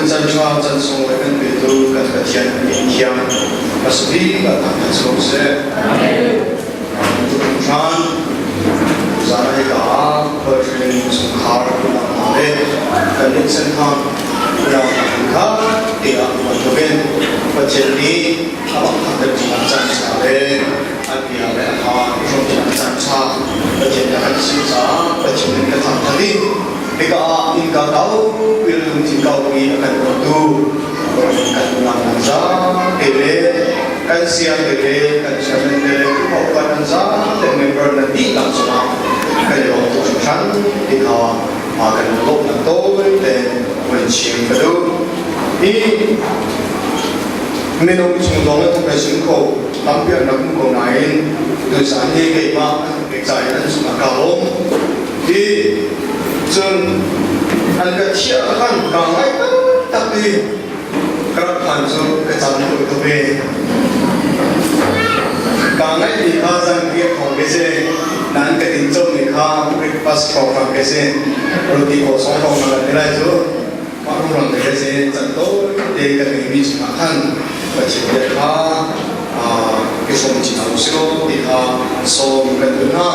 Chan ṭha chan sunglawi kan petu kan Pathian min thiang hmasa bik ah thangṭhat si ko seh. Tukum zan hika ah khualhring chungkhar unau hna le kan nih senthang unau hna kha tiah bantukin Pathian nih amah thangṭhat ṭinak caan ṭha le a bia le a hla hrawmṭinak caan ṭha Pathian nih a kan chimh caah Pathian nih ka thangṭhat i hika ah innka kaupi le lungthin kaupi a kan tuahtu kan unau hna zapi le kan siang te le kan chairman te le upa nan zapi member nan dihlak cungah kan i lawm tuk hringhran ti kha kan lawmhnak tawi tein vun chim ka duh. Hi minung chung zong in thok chim kho tampi an rak um ko nain tucaan hi keimah an pek ca in an cungah kaa lawm. Hi cun an ka thiah khan kaa ngaih taktak i ka rak phan cu ka cam tuk tuk ve. Kaa ngaihmi kha zanriah thawng ke si, nan ka din comi kha breakfast hrawnghrang ke si, roti kawh song hrawnghrang kan ti lai cu. Mah rumrang te ke si, can tawi te kan ngeimi chungah khan Pathian bia kha i hrawm chin hna usih law ti kha sawm kan duh hna.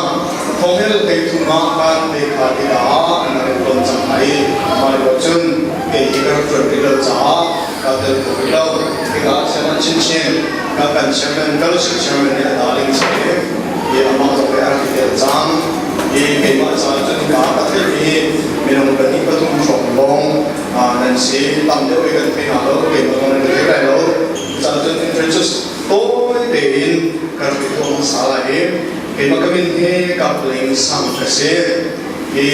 Thawngel thei ah khan te kha tikah an rak ton cang hna i mah lio cun kei hi ka rak ṭuan rih lo caah kaa tel kho rih lo. Tikah chairman chinchin ka kan chairman fellowship chairman nih a darling si i amah zong nih a rak i tel cang. I keimah caah cun ka ka theih i minung pahnih pathum hrawng lawng nan si. Tam deuh i kan thei hna lo, keimah zong nan ka thei lai lo. Caan cun introduce tawi tein ka rak i tuah hmasa lai i keimah ka min hi Kapling Sang ka si. Hi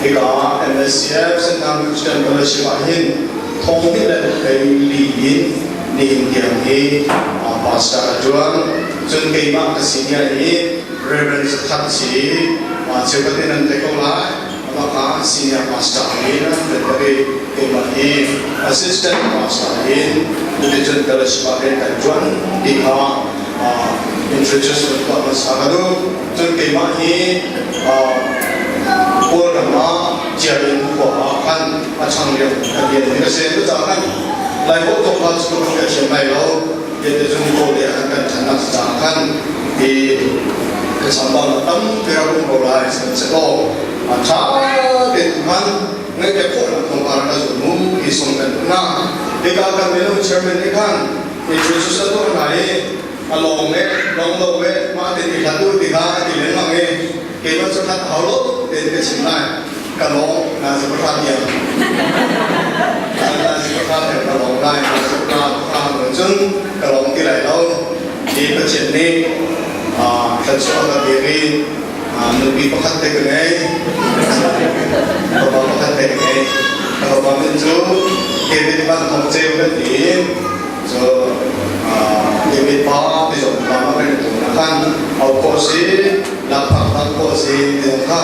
hika MSCF Senthang Christian Fellowship ah hin thong hnih le hlei li in nihin tiang hi pastor a ṭuan. Cun keimah ka senior hi Reverend Zathat si cheukhat nih nan theih ko lai. Amah kha senior pastor in an kan i keimah hi assistant pastor in cuticun fellowship ah hin kan ṭuan ti kha introduce kan tuah hmasa ka duh. Cun keimah hi Kawlram ah Ciarin khua ah khan a chang lio ka bian mi ka si. Cucaah khan Laiholh zong kha cu ka thiam lai lo. Biate cun Kawl ah kan ṭhannak caah khan hi ka chambaunak tampi rak um ko lai sihmanhsehlaw a ṭha tein khan ngaihpiak khawhnak thawngpang ka zul mu ti song kan duh hna. Hika kan minung chairman nih khan introduce a tuah hna i a lawng le lawng lo le mah te ti hlat u ti kha a ti lengmang i keimah cu hlat hau lo tein ka chim lai. Ka lawng na zapahra tiang na zapahra tiang ka lawng lai na zapahra pahra cun ka lawng ti lai lo. Hi Pathian nih thluachuah ka pek i nupi pakhat te ka ngei. Fapa pakhat te ka ngei. Ka fapa min cu David Van Thawng Ceu kan ti. Cu David pa ti zong pa ma kan tu na khan au khawh si lakphak tak khawh si ti zong kha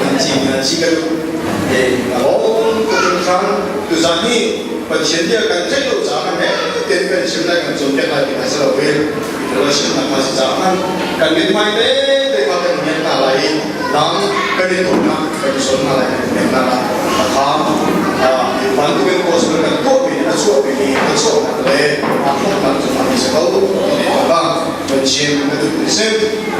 an ci na ci ka duh. A lawm tuk hringhran. Tuzan hi Pathian bia kan theih lo caah kan he tein kan chim lai kan cawnpiak lai ti kha si loin fellowship nak kha si caah khan kan mithmai te te kha kan ngiat hna lai i lam kan i tonnak kan i sawn hna lai kan i hnek hna lai a kha bantukin gospel kan tuahmi nih a chuahmi nih a chuahnak le aa thawknak cu mah hi si ko ti kha kan chim ka duh ti si.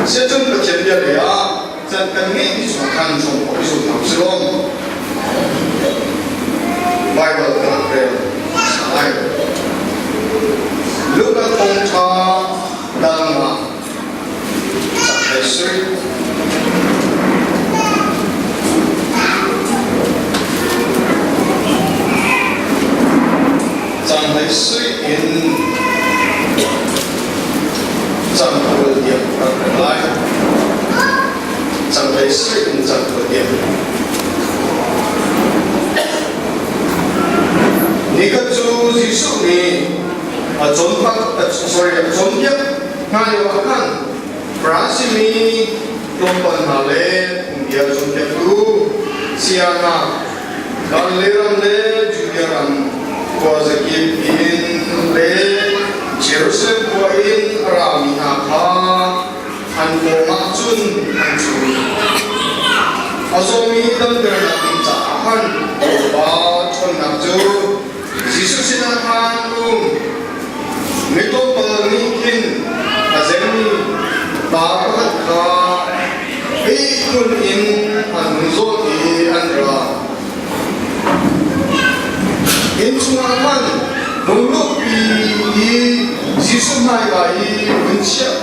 Siacun Pathian bia lei ah can kan ngeihmi chungah khan chung khawh i zum hna usih law Bible kan rak rel lai. Luka thawngṭha dal ah cathei sui Canghei sui in cangkul tiang rak rel lai. Canghei sui in cangkul tiang. Nikhat cu Jesuh nih a cawnpak sorry a cawnpiak hna lio ah khan Farasi mi tlawmpal hna le phungbia cawnpiaktu saya hna Galilee ram le Judea ram khuazakip in le Jerusalem khua in a rami hna kha an pawngah cun an ṭhu. A zawmi damternak ding caah khan Bawipa ṭhawnnak cu Jesuh sinah khan um. Mi tlawmpal nih khin a zengmi pa pakhat kha ihkhun in an hun zawt i an ra. Inn chungah khan hung luhpi i Jesuh hmaika i hun chiah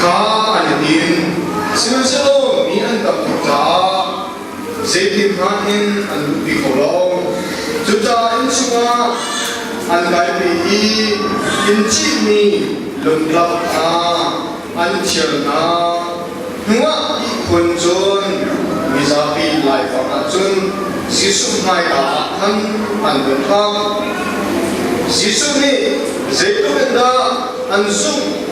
kha an i tim. Sihmanhsehlaw mi an tam tuk caah zeitin hmanh in an luhpi kho lo. Cucaah inn chungah an kaipi i inn cihmi lungtlap hna an thial hna. Hnuah ihkhun cun mizapi laifang ah cun Jesuh hmaika ah khan an vun thlak. Jesuh nih zeitluk in dah an zumh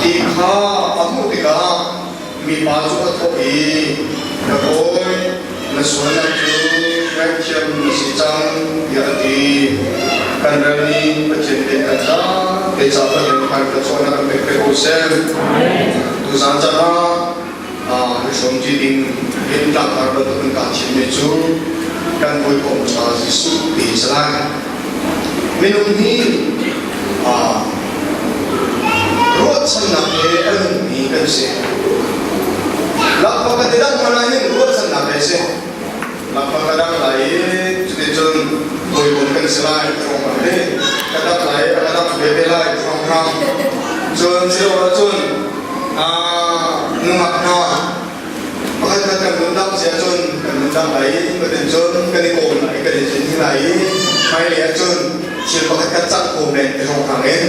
ti kha a hmuh tikah mipa cu a thawh i, Ka kawi, na sualnak cu ngaihthiam na si cang, tiah a ti. Kan ral nih Pathian pen kan zapi ca Pathian khan ka cawn kan pek ve ko seh. Tuzaan caan ah hrawmṭi ding in tlangtar bantuk in kaa thimmi cu kan hawikom ṭha Jesuh ti hi si lai. Minung hi ruahchannak he a nungmi kan si. Lakphak kan i dang hmanh ah hin ruahchannak he si. Lakphak ka dang lai i cuticun hawikom kan si lai thawngpang hi ka dang lai a ka dang ve te lai thawnghrang. Cun silo ahcun nungak hna Pakhat khat kan nundang si ahcun kan nundang lai i kan cun kan i kawm lai kan i thin lai i hmailei ahcun thil pakhat khat cang ko men ti hrawng in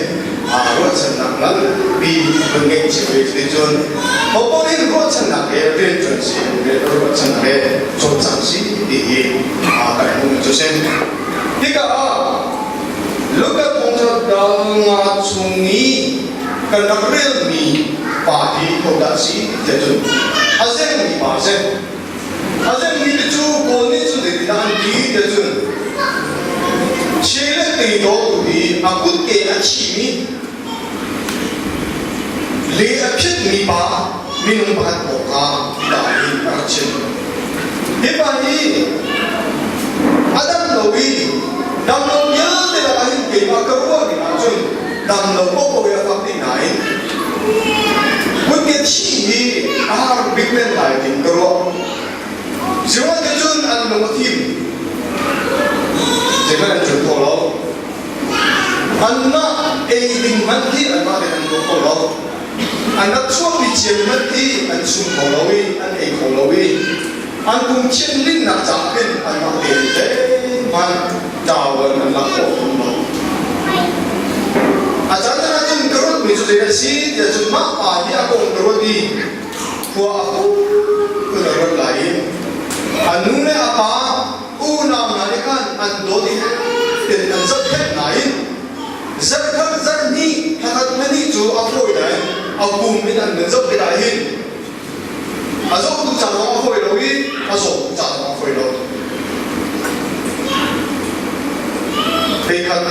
ruahchannak nganpi vun ngeih cio ve cuti cun hopoh nih ruahchannak he rianṭuan si ruahchannak he cawlcang si ti hi kan hmuh cu si. Hika ah Luka thawngṭha dal nga chung i kan rak relmi pa hi hodah a si tiah cun a zengmi pa a si. A zengmi te cu Kawl nih cun zeitindah an ti tiah cun Chile teidawtu hi a kutke a chimi le a phitmi pa minung pakhat kong kha hika hin a rak chim. Hi pa hi a dam lo i dam lo vialte lakah hin keimah ka ruah ning ahcun dam lo paohpaoh i a fak dih nain kutke thi hi a har bik men lai tiin ka ruah. Sihmanhsehlaw cun an lung a fim. Zeihmanh an ṭuan kho lo. Anmah ei ding hmanh hi anmah nih an tuah kho lo. An rak chuahpi cia hmanh hi an sum kho lo i an ei kho lo i an pum thianhlimnak caah khin anmah tein zeihmanh ṭawan an lak khawh tung lo. A caan caan ahcun ka ruatmi cu zei a si tiah cun mah pa hi a kong ka ruat i khua a kun a ruat lai i a nu le a pa unau hna nih khan an dawt i ten an zohkhenh nain zarkhat zarhnih thlakhat hmanh cu a fawi nain a pum in an nan zoh tikah hin a zohtu ca zong a fawi lo i a zawtu ca zong a fawi lo. Theikhat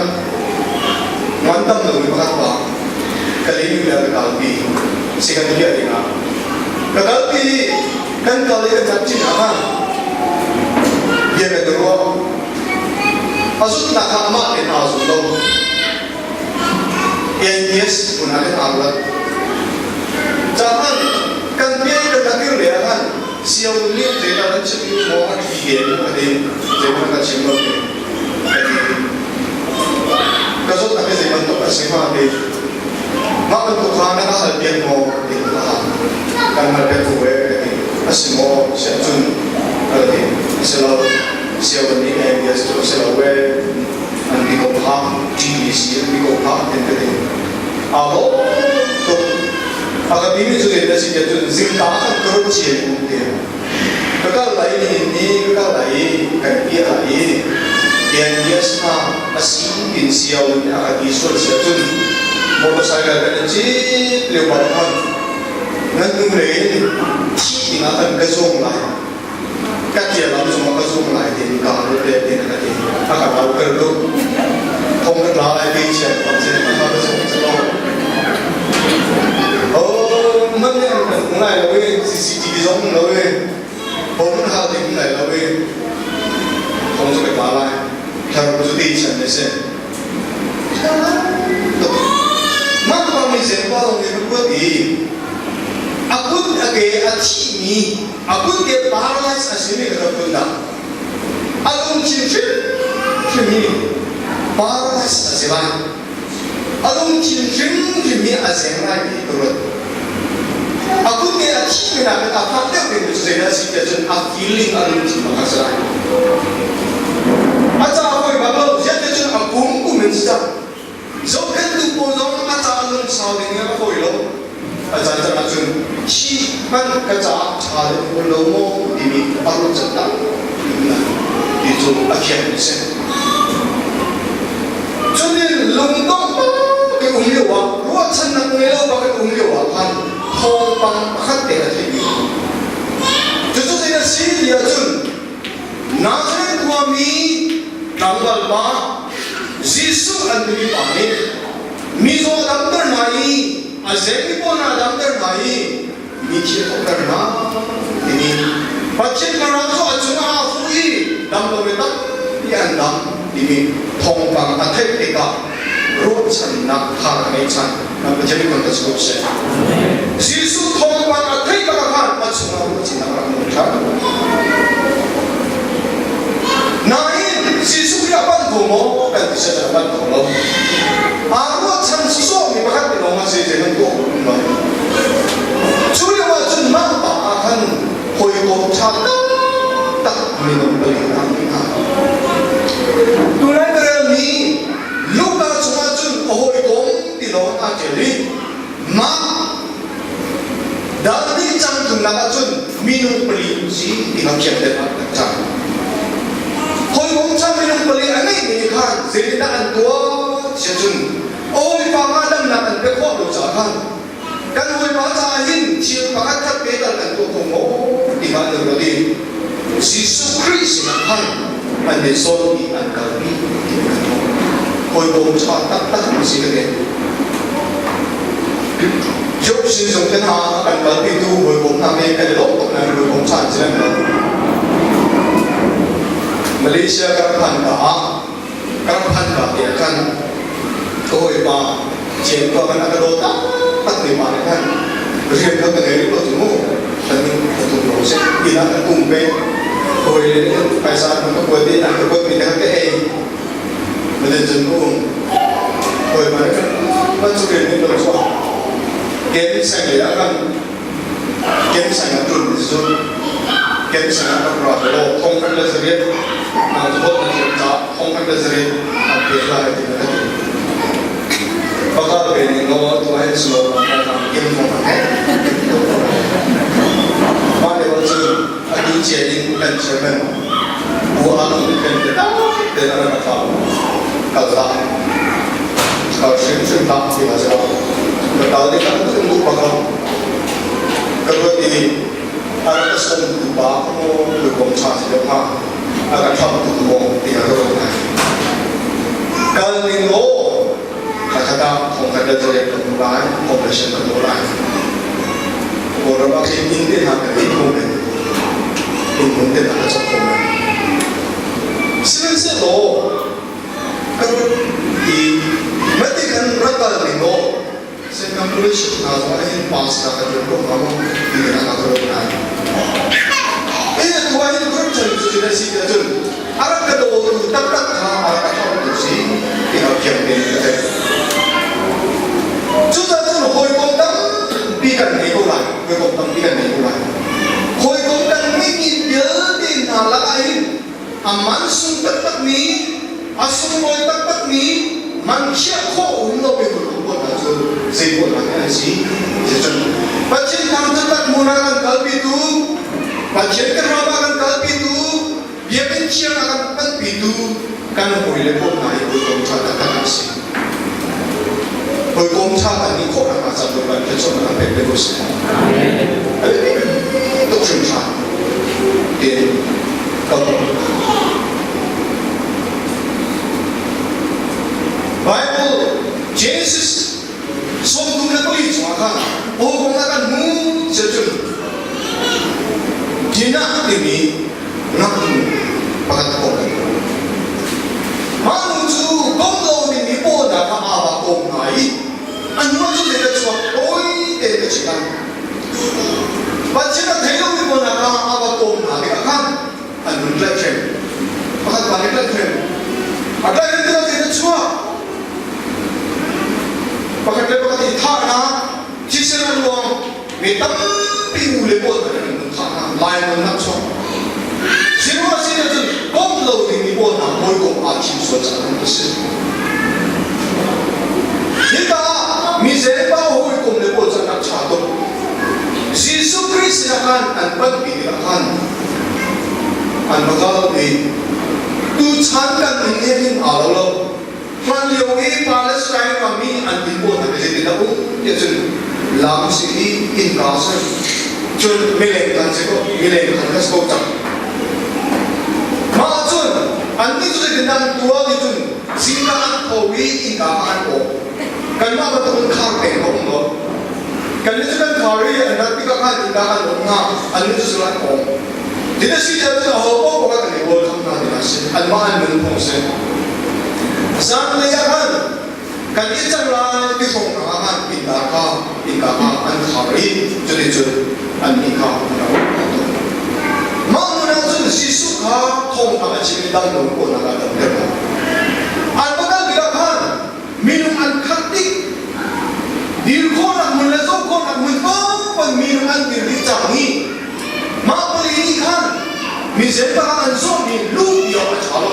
ngandam lomi pakhat pa ka leinu le ka kalpi si kan piah dingah ka kalpi i kan kal i kan tlak chin ah khan bia kan i ruah. A zutnak kha amah tein aa zut lo. NDS hmun ah khin aa ruat. Cahman kan bia i kan rak ir le ah khan siau nih zeidah nan chim i maw a thi ge mu a ti zeihmanh ka chim lo ti ka ti. Ka zawtnak hi zei bantuk a si hnga ti. Mah bantuk kha na ka hal piak maw ti ka hal. Kan hal piak ko e ka ti. A si maw siah cun ka ti. A si lo. Siau nih NDS cu a si lo e an ti ko kha TBC an ti ko kha an ka ti. Aa lawm tuk. A ka timi cu zei na si tiah cun zingka ah kan ka run cia um ti. Ka kal lai nihin ni ka kal lai i kan piah lai i NDS hna a si tin siau in a ka ti sual sia cun motorcycle kan i cit lio bak khan nan nu lei in thi dingah kan ka zuang lai. Ka tia lam zong ah ka zum lai tiin ka ruat le tiin a ka ti. A ka lau ker tuk. Thong ka tla lai ti chiat bang sin ka ka zum cu lo. Oh, man nih an kan hmu lai lo i CCTV zong um lo i hom an hal ding lai lo i thong cu ka tla lai. Thar cu ti chiat ne si. pa lawng nih ruat i a kut a ke a thihmi a kut ke paralyze a simi ka rak dah a lungthin hrimhrim hi paralyze a si lai a lungthin hrimhrim hi a zeng lai ti ka ruat a kut ke a thihmi nakin a fak deuh ding cu zeidah a si tiah cun a feeling a lungthin bak a si lai a ca hawi bak lo ziah ti cun a kum kum in si cang Zohkhenhtu pawl zong a ca lungsau ding in a fawi lo. A caan caan ahcun thi hmanh ka caah ṭha deuh kun lo maw timi a ruat caan tak ti cu a thiang a si. Cutin lungdongh bak in um lio ah ruahchannak ngei lo bak in um lio ah khan thawngpang pakhat te a theih mi. Cucu zei a si ti ahcun Nazareth khuami tlangval pa Jesuh an timi pa nih mizaw a damter hna i a zengmi pawl hna a damter hna i mithi a thawhter hna timi Pathian thlarau cu a cungah aa fuh i damlomi tampi an dam timi thawngpang a theih tikah ruahchannak thar a ngei ṭhan. Pathian nih kan ko seh. Jesuh thawngpang a theih bak ah khan a chungah ruahchannak rak nung ṭhan. Nain Jesuh Khrih a panh ko maw kan ti seh a panh ko lo. Aa ruahchan sawhmi pakhat te lawng a si zei hmanh tuah um lo. Cu lio ah cun mah pa ah khan hawikom ṭha taktak minung pali hna hna. Tunai ka relmi Luka chungah cun a hawikom ti lawng aa ṭial i mah dal nih cangtlungnak ahcun minung pali si ti kha khiak ah kan cang. Hawikom cang minung pali a ngeihmi nih khan zeitindah an tuah ti ahcun hawipa nga damnak an pek khawh lo caah khan kan hawipa caah hin thil pakhat khat pe tal kan tuah kho maw ti kha an ruat i Jesuh Khrih sinah khan an i zawn i an kalpi ti kan hmuh. Hawikom ṭha taktak an si ka ti. Job sin zong te hna kan kalpitu hawikom hna he kan i lawm tuk nain hawikom ṭha an si lem lo. Malaysia ka rak phan ka ah ka rak phan ka te ah khan ka hawipa Cian khua kan a ka daw taktak mi pa nih khan rian kha ka ngei rih lo cu mu kan ning ka tum lo seh inn ah kan um ve hawi le nih phaisa an ka kuat i an ka kuat mi te kha ka ei maden cun ka um hawi pa nih khan man cu rian nih lo chuah kem seng lei ah khan kem seng ah ṭun cu kem seng ah kan ra lo thong khat le zariat nang cu hot na thiam caah thong khat le zariat an pek lai ti ka ti Pakhat ve ning law tu ai sulo kem mo he mah le cu atu cia in kan chairman u alung kan te te na ka fa kal la kal hrim hrim ta ti ma sa ka kal de kan tu mu pa ka ka ruat i a ka som tu pa ko ku kom cha si le pha a ka tham tu mo ti ka ruat ngai kal ning law thakhat ah thongkhat le zariat kan hmu lai population kan hmu lai Kawlram ah khin inn te hna kan ei kho men inn hmun te hna ka cawk kho men sihmanhsehlaw ka ruat i mati kan rak kal ning law Sengkang police hna zong ah hin pass na kan tuan ko hnga maw ti kan ka ruat ngai. Eh tu ah hin corruption cu na si ahcun a rak ka dawtu taktak kha a rak ka thawngtu si ti ka fiang tein ka theih. Cucaah cun hawikom tampi kan ngei ko lai. Hawikom tampi kan ngei ko lai. Hawikom kan ngeihmi vialte hna lakah hin a man sung taktakmi, a sunglawi taktakmi, man khiah khawh um lomi hawikom pawl hna cu zei pawl hna hi an si? Cucun Pathian thangṭhat hmun ah kan kalpitu, Pathian kan ram ah kan kalpitu, biakinn thiang ah kan panhpitu kan hawile pawl hna hi hawikom ṭha taktak an si. Hawikom ṭha kan nih khawh nakhnga ca Bawipa nih thluachuahnak kan pek ve ko seh. A biapi tuk hringhran tiin ka hmuh. Bible Genesis 34 chungah khan hawikom ah kan hmu cun Dinah timi ngaknu pakhat kong kan hmu. Mah nu cu komh lo dingmi pawl hna kha aa va kom hna i a hnu ah cun zei dah chuak? tlaihhrem. Pakhat pa nih tlaihhrem. A tlaihhrem tikah zeidah chuak? Pakhat le pakhat i thahnak, thisen a luang, mi tampi u le pawl hna an thah hna, lainawnnak chuak. Ziruah sin ahcun komh lo dingmi pawl hna hawikom aa thim sual caah an si. Hika ah mi zepa hawikom le pawl cu an rak ṭha tuk. Jesuh Khrih sinah khan an panhmi tikah khan an va kal i tuchan kan inn he hin aa lo lo. Hlan lio i Palestine ram i an inn pawl hna zeitindah um tiah cun lam si i innka si cun mileng kan si ko mileng khan kan si ko cang. Mah cun annih cu zeitindah an tuah ti cun zingka an tho i innka kha an awk. Kanmah bantukin khar peng ka um lo. Kannih cu kan khar i an rat tikah khan innka kan awk hna, annih cu zul an awng. Tin a si tiah cun aho paoh kha kan i welcome hna ding a si. Anmah an nunphung a si. Zanlei ah khan kan i cang lai ti hrawng hna ah khan innka kha innka kha an khar i cuticun annih kha an rak um. Mah hmun ah cun Jesuh kha thawngṭha a chim i damlo kawlnak ah a damter hna. An va kal tikah khan minung an khat dih. Dir khawhnak hmun le zoh khawhnak hmun paohpaoh minung an dir dih cang i mah pali nih khan mi zeipak ah an zawhmi luhpi awk a ṭha lo.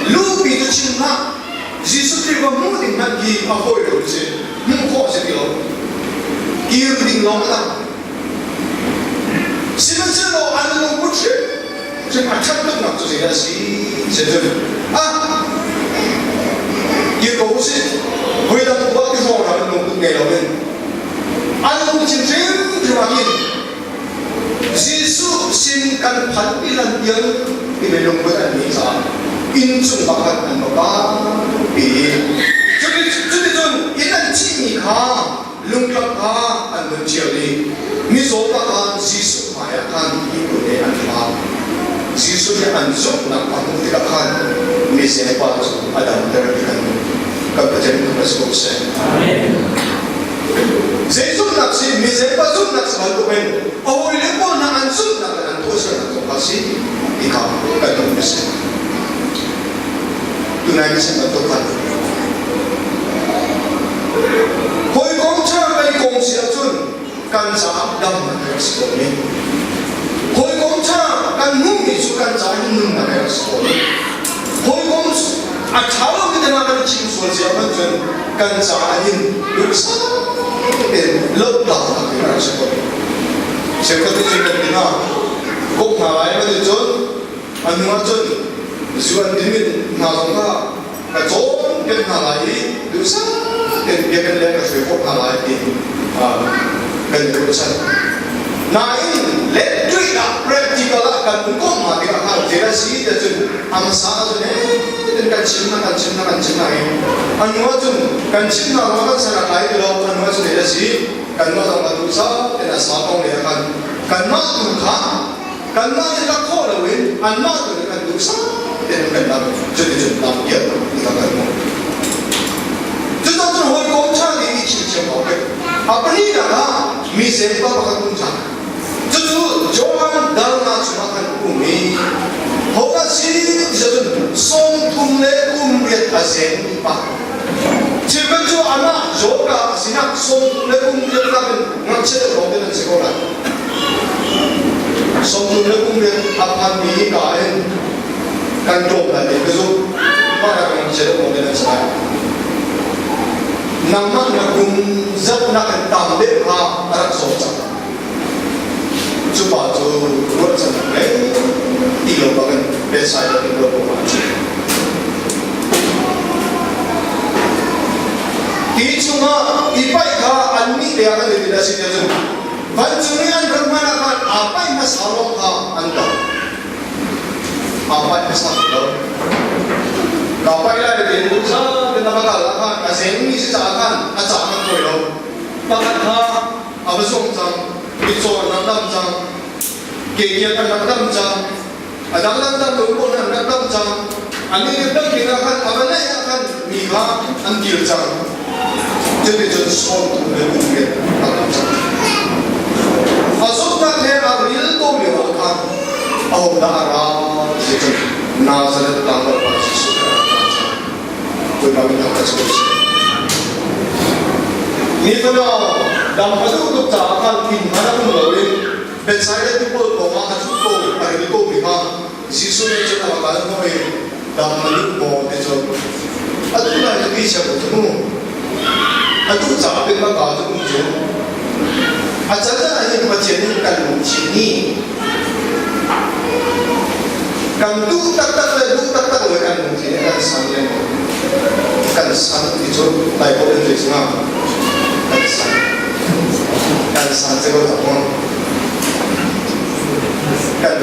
Luhpi cu chim hlah. Jesuh Khrih va hmuh ding hmanh khi a fawi lo si. Hmuh khawh a si ti lo. Kir ding lawng a dang. Sihmanhsehlaw an lungput hrimhrim a ṭhat tuknak cu zeidah a si? Zeitin? Ah, kir ko usih. Voidang tuah ti hrawng an lungput ngei loin an lungthin hrimhrim ah hin Jesuh sin kan phanh ti hlan tiang timi lungput an ngei caah inn chung pakhat an va pi. Cuticun inn an cihmi kha lungtlap kha an vun ṭhial i mizaw pa kha Jesuh hmaiah khan ihkhun he an thlak. Jesuh nih an zumhnak a hmuh tikah khan mizeng pa cu a damter ti kan hmuh. Kan Pathian thangṭhat si ko seh. Zei zumhnak si mizeng pa zumhnak si bantukin a hawile pawl hna an zumhnak le an tuahsernak zong kha si ti kha kan hmuh a si. Tunai kan sin bantuk khan Hawikom ṭha kan i kom si ahcun kan caah damnak a rak si ko ne. Hawikom ṭha kan hmuhmi cu kan caah hin nunnak a rak si ko ne. Hawikom a ṭha lomi te hna kan i chim sual cia ahcun kan caah hin duhsah tein lohtlaknak a rak si ko ne. Cheukhat nih cun kan ti hna, komh hna lai an ti cun a hnu ahcun zu an din hna zong kha ka cawnpiak hna lai i duhsah tein bia kan leng ka hruai khawh hna lai ti kan i ruahchan. Nain lettuih ah practical ah kan komh hna tikah khan zei a si ti cun a hmasa ahcun eh kan chim na kan chim na kan chim na i a hnu ahcun kan chim na ruang kan ser a tlai ti lo a hnu ahcun zei a si kanmah zong a duhsah tein a sa kong le ah khan kanmah tu kha kanmah nih lak khawh loin anmah tu nih kan duhsah tein kan lak cuticun lam piak ti kha kan hmuh. Cucaah cun hawikom ṭha nih i chimthiam awk a A pahnihnak ah mi zepa pakhat um ṭhan. Cucu Johan dal nga chungah khan um i hodah si ti cun 38 a zengmi pa. Cheukhat cu amah Joka a sinah 38 nakin ngakchia deuh lawng te nan si ko lai. 38 a phanmi ka in kan ṭawm lai ti ka zumh. Mah nak ngakchia deuh lawng te nan si lai. Nangmah na kum zat nakin tam deuh kha a rak zawt cang. Cu pa cu ruahchannak ngei ti lo bangin Bethsaida in ruat awkah a chim. Ti chungah i paih kha annih te ah kan i tinh a si tiah cun vancung i an rat hmanh ah khan aa paih hmasa lawng kha an dang. Aa paih hmasa lo. Kaa paih lai le tin duhsah tein a va kal ah khan a zengmi si caah khan a cah hmanh fawi lo. Pakhat kha a va zuang cang, mitcaw an rak dam cang, kekiak an rak dam cang, a dangdang dang lo pawl an rak dam cang. Annih nih dam ding ah khan a va naih ah khan mi kha an kir cang. Cuticun 38 a dam cang. A zawtnak he a ril ko lio ah khan ahodah a ra ti cun. fanau dam a duh tuk caah khan inn hmanh a um loin Bethsaida tipawl pawngah a ṭhu ko a ril komi kha Jesuh nih cun a va kal hnawh i dam na duh maw ti cun atu lai cu ti chia ko cu mu a duh caah pin baka cu um cu a can ah hin Pathian nih kan lungthin nih kan duh taktak le duh taktak le kan lungthin nih kan san le kan san ti cu Bible in zei singa kan san kan san se ko tak kan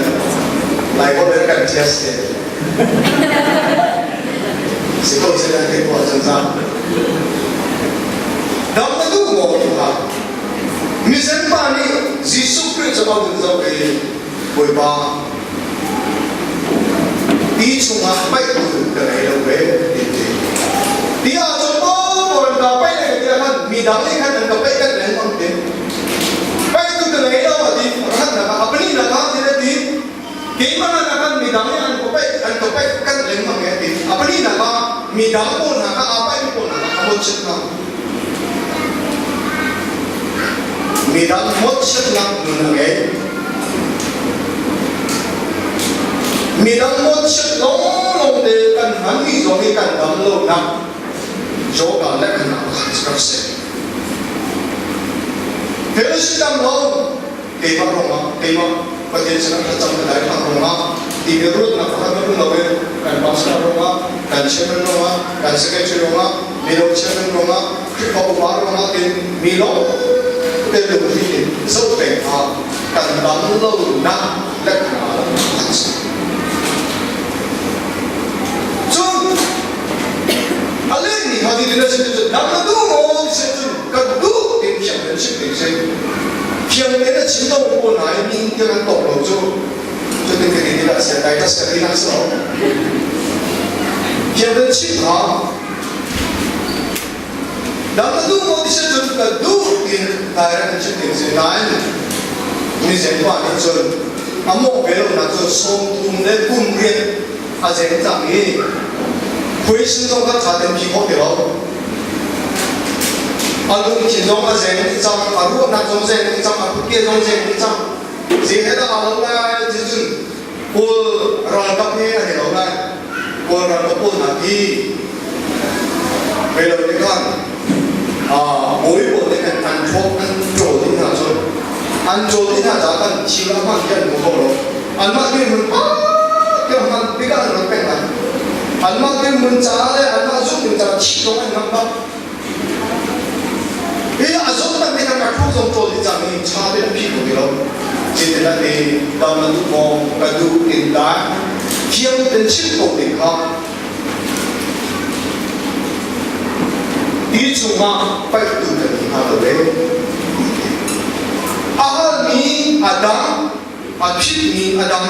Bible in kan test te si ko se kan te ko chan sa dam na duh maw tu ha misen pa nih Jesuh Khrih cu a vun zoh i Bawipa ti chungah paih tu ka ngei lo ve ti ti ti ah cun maw ka paih le ti khan mi dang nih khan an ka paih kan lengmang ti paih tu ka ngei lo a ti pakhat nak ah a pali nak ah ti le ti keimah nak khan mi dang nih an ka paih an ka paih kan lengmang e ti a pali nak ah mi dang pawl hna kha aa paih pawl hna kha a mawhchiat hna mi dang mawhchiatnak nun a ngei Midang mawhchiat lawnglawng te kan hmanmi zong hi kan dam lonak yoga le khanak pakhat rak si. Fellowship dam lo keimah ruangah keimah Pathian sinah thlacam ka dai thlang ruangah ti mi ruatnak pakhat na um lo in kan pastor ruangah kan chairman ruangah kan secretary ruangah mino chairman ruangah Khrihfa upa ruangah tin mi lawng te lungthli in zoh peng ah kan dam lonak le an si. Cun a lehmi kha ti na chim cun dam na duh maw ti cun kan duh ti thiang tein chim ding si. Thiang tein a chim lo pawl hna i mi tiang an tawk lo cu cutin ka ti tikah sia Titus ka ti nak si lo. Thiang tein chim kha Dam na duh maw ti si cun ka duh tiin direct in chim ding si nain mi zengpa nih cun a mawh ve lonak cu 30 le kum riat a zeng cang i khuaisin zong kha ṭha tein phi khawh ti lo. A lungthin zong a zeng dih cang, a ruahnak zong zeng dih cang, a kutke zong zeng dih cang. Zei he dah aa lo lai ti cun Kawl ralkap he an i lo lai. Kawl ralkap pawl hna hi rei lo te khan bawi pawl nih khan an ṭhawk an ṭawl dih hna cu an ṭawl dih hna caah khan thil a hman khi an hmu kho lo. Anmah dirhmun pa tiang hman tikah an rat peng lai. Anmah dirhmun caah le anmah zumh ding caah thih zong an ngamh bak. Hi a zawtnak nih khan ka ṭhu zong ṭawl dih cang i ṭha tein a phi kho ti lo. Zeitindah ti dam na duh maw ka duh in dai thiang tein chim ko ding kha ti chungah paihtu kan ni hnga lo ve. A halmi a dang, a phitmi a dang.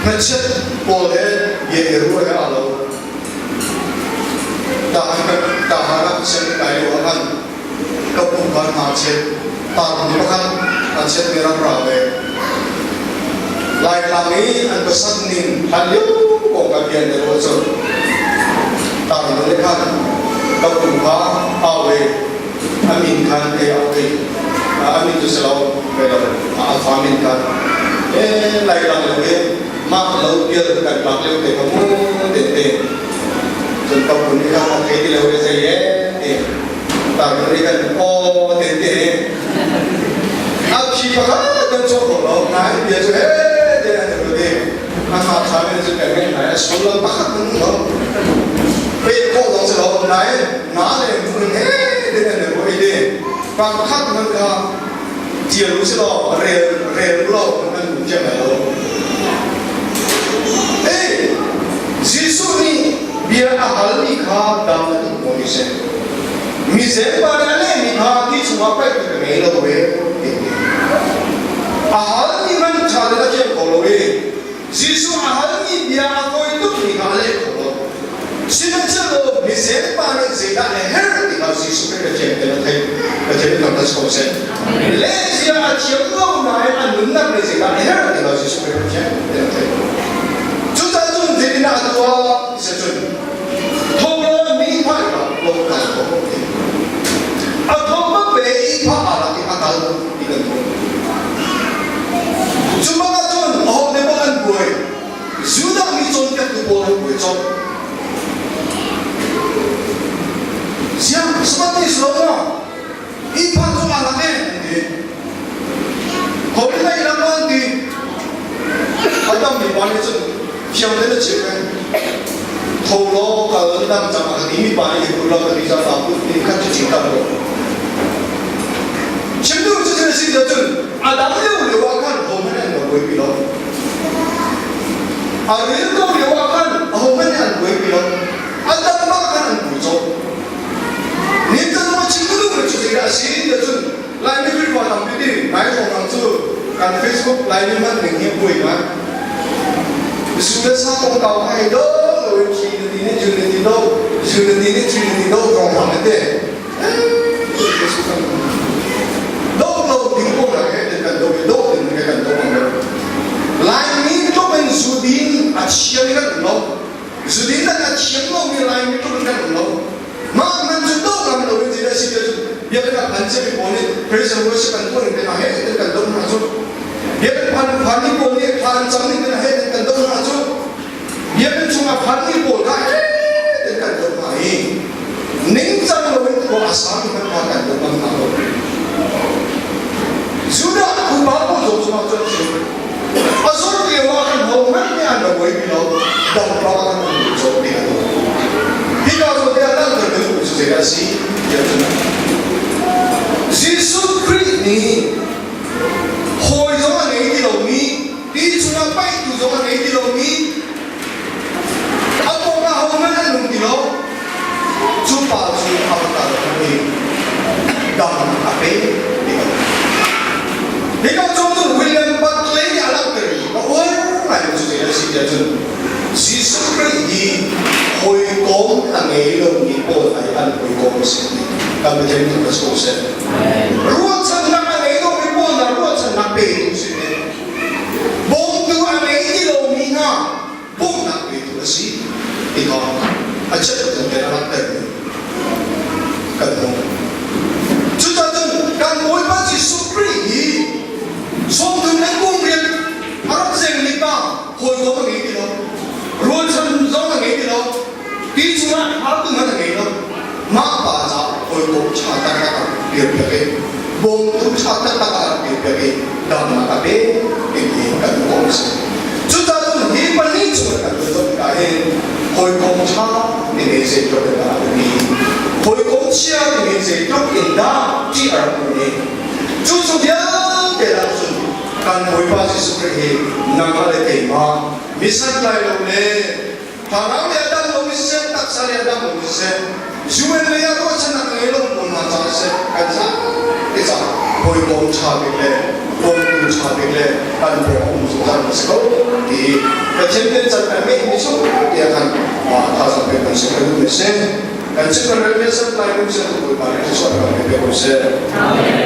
Hnachet pawl he bia i ruah he aa lo. Tahan ah sen kai lio ah khan ka pu kha hna chet tar mi pakhat an chet mi rak ra ve. Laitlang i an pasak ning hlan lio kong ka bian te ruah cu tar nu nih khan ka pu kha au ve a min khan ei au ve a min cu si lo ve lo a fa min khan e Laitlang lio hi mah lo pial kan lak lio te kha mu te te cun ka pu nih khan a thei ti lo e zei e ti tar nu nih khan aw te te a phi pakhat kan cawk ko lo nai bia cu he te an ru ti a ha tha men cu kan ngai nai a sullam pakhat nan lo pe ko dong si lo nai na le mu he te an ru i ti pakhat man kha tial u si law rel rel u law kan hmu thiam lai lo. Hey, Jesuh nih bia a halmi kha dam a duh maw ti si. Mi zepa nih a lehmi kha ti chungah paih tu ka ngei lo ve ti. A halmi man ṭha le a thiam ko lo i Jesuh a halmi bia a fawi tukmi kha a leh kho lo. Sihmanhsehlaw mizeng pa nih zeidah a herh ti kha Jesuh nih Pathian te a theih. Pathian nih thangṭhat ko seh. Lehzia a thiam lo nain a nunnak nih zeidah a herh ti kha Jesuh nih Pathian te a theih. Cucaah cun zeitindah a tuah ti cun thawng law mi hmai ah lo kal. pawl an buai colh. Siang Sabbath ni si lo maw? Inn phan cu aa lak e an ti. Ho in lei lam an ti. A dammi pa nih cun thiang tein a chim peng. Tho law kal an dam cang a ka ti mi pa nih hi lo ka ti cang la put nih khat cu chim tam lo. Chim duh cu thil a si cun a dam lio lio ah khan ho hmanh an lo buaipi lo. A ril ko lio ah khan aho hmanh nih an buaipi lo. A dam bak khan an bui cawk. Nitan ma chim duh cu zeidah a si ti cun Laimi Khrihfa tampi ti nai hrawng cu kan Facebook Laimi hman ning hi buai ngai. Misu le sa kongkau kha hei do lo in Trinity nih Unity do, Unity nih Trinity do rong hang te. Do lo ding ko na he kan do do ding ke kan do ang. Laimi tluk in zudin a chiam kan lo. Zudin dan a thiam lomi Laimi tluk in kan um lo. Mah man cu do ngam lo in zeidah si ti biakinn ah phan ciami pawl nih praise and worship an tuah ning te hna he tin kan do hna cu. Biakinn phan phanmi pawl nih thla an cam ning te hna he tin kan do hna cu. Biakinn chungah phanmi pawl kha he tin kan do hna i ningcang lo in khua a sami hmanh kha kan do ngam hna lo. Judah pupa pawl zong cungah cun a zor lio ah kan ho hmanh nih an ra buaipi lo dongpa kan um cawk ti a tuah. Hika zawn te ah langhter ka duhmi cu zeidah a si tiah cun Jesuh Khrih nih hawi zong a ngei ti lomi ti chungah paihtu zong a ngei ti lomi a pawngah hohmanh an um ti lo cu pa cu a va kal i dam a pe ti ko. Hika cu cun William Barclay nih a langhtermi a uar ngai cu zei a si tiah cun Jesuh Khrih hi hawikom a ngei lomi pawl ai an hawikom a si ti kan Pathian nih ka so seh. Ruahchannak a ngei lomi pawl hna ruahchannak petu si ne. Bawmtu a ngei ti lomi hna bawmhnak petu a si ti kha a chiat te a langhtermi kan hmuh. Cucaah cun kan Bawipa Jesuh Khrih hi sawmthum le kum riat a rak zengmi pa hawikom a ngei ti lo, rualchan zong a ngei ti lo, ti chungah hautu hmanh a ngei lo. Mah pa caah hawikom ṭha taktak a dirpiak i bawmtu ṭha taktak a rak dirpiak i damnak a pek timi kan hmuh a si. Cucaah cun hi pahnih chung kan vun zoh tikah hin hawikom ṭha timi zeitluk in dah a biapi, hawikom chia timi zeitluk in dah ṭih a rak um i cu cu vialte lak cun kan Bawipa Jesuh Khrih hi nangmah le keimah misantlai lo le Thlarau le a dam lomi siseh, taksa le a dam lomi siseh, UN lei ah ruahchannak a ngei lo pawl hna caah siseh, kan zapi caah hawikom ṭha bik le bawmtu ṭha bik le kan pawng a um zungzal mi si ko ti Pathian kan can a ngeihmi cu tiah khan thazaang pek kan si kan duhmi a si. Kan chim kan rel mi a san lai kum seh, Bawipa nih thluachuah kan pe ko seh. Amen.